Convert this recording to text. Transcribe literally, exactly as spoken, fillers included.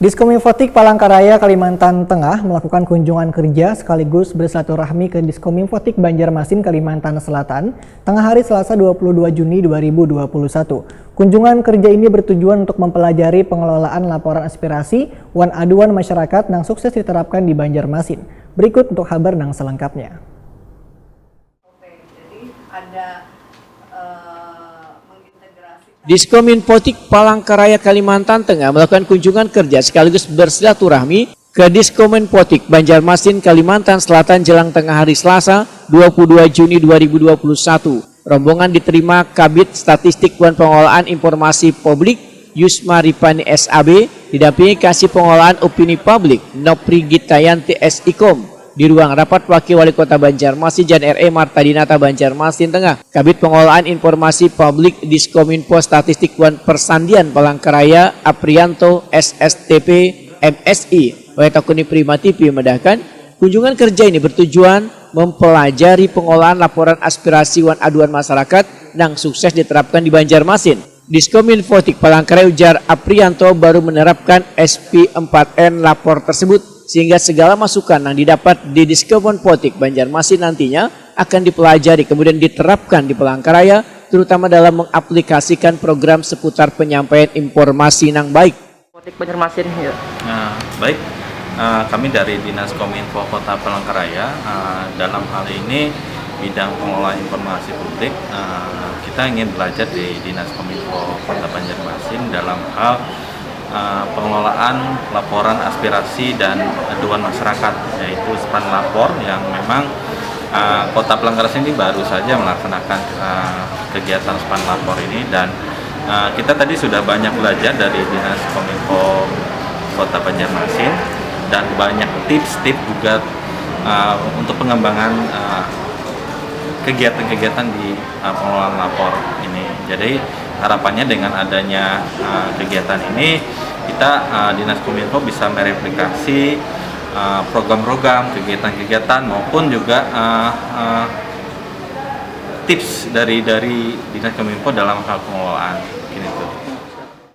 Diskominfotik Palangkaraya Kalimantan Tengah melakukan kunjungan kerja sekaligus bersilaturahmi ke Diskominfotik Banjarmasin Kalimantan Selatan, tengah hari Selasa dua puluh dua Juni dua ribu dua puluh satu. Kunjungan kerja ini bertujuan untuk mempelajari pengelolaan laporan aspirasi wan aduan masyarakat nang sukses diterapkan di Banjarmasin. Berikut untuk habar nang selengkapnya. Diskominfotik Palangkaraya Kalimantan Tengah melakukan kunjungan kerja sekaligus bersilaturahmi ke Diskominfotik Banjarmasin Kalimantan Selatan jelang tengah hari Selasa dua puluh dua Juni dua ribu dua puluh satu. Rombongan diterima Kabid Statistik wan Pengelolaan Informasi Publik Yusma Ripani S A B didampingi Kasih Pengelolaan Opini Publik Nopri Gitayanti S I Kom. Di ruang rapat Wakil Wali Kota Banjarmasin Jan R E Marta Dinata Banjarmasin Tengah, Kabid Pengelolaan Informasi Publik Diskominfo Statistik wan Persandian Palangkaraya Aprianto S S T P M S I, Waitakuni Prima T V, memedahkan, kunjungan kerja ini bertujuan mempelajari pengolahan laporan aspirasi wan aduan masyarakat nang sukses diterapkan di Banjarmasin. Diskominfotik Palangkaraya, ujar Aprianto, baru menerapkan S P empat N lapor tersebut, sehingga segala masukan yang didapat di Diskominfotik Banjarmasin nantinya akan dipelajari kemudian diterapkan di Palangkaraya, terutama dalam mengaplikasikan program seputar penyampaian informasi nang baik. Fotik Banjarmasin, ya. Nah, baik. Uh, kami dari Dinas Kominfo Kota Palangkaraya, uh, dalam hal ini bidang pengelolaan informasi publik, uh, kita ingin belajar di Dinas Kominfo Kota Banjarmasin dalam hal uh, pengelolaan laporan aspirasi dan aduan masyarakat, yaitu span lapor yang memang uh, Kota Palangkaraya ini baru saja melaksanakan uh, kegiatan span lapor ini, dan uh, kita tadi sudah banyak belajar dari Dinas Kominfo Kota Banjarmasin dan banyak tips-tips juga uh, untuk pengembangan uh, kegiatan-kegiatan di uh, pengelolaan lapor ini. Jadi harapannya dengan adanya uh, kegiatan ini, kita uh, Dinas Kominfo bisa mereplikasi uh, program-program, kegiatan-kegiatan maupun juga uh, uh, tips dari dari Dinas Kominfo dalam hal pengelolaan.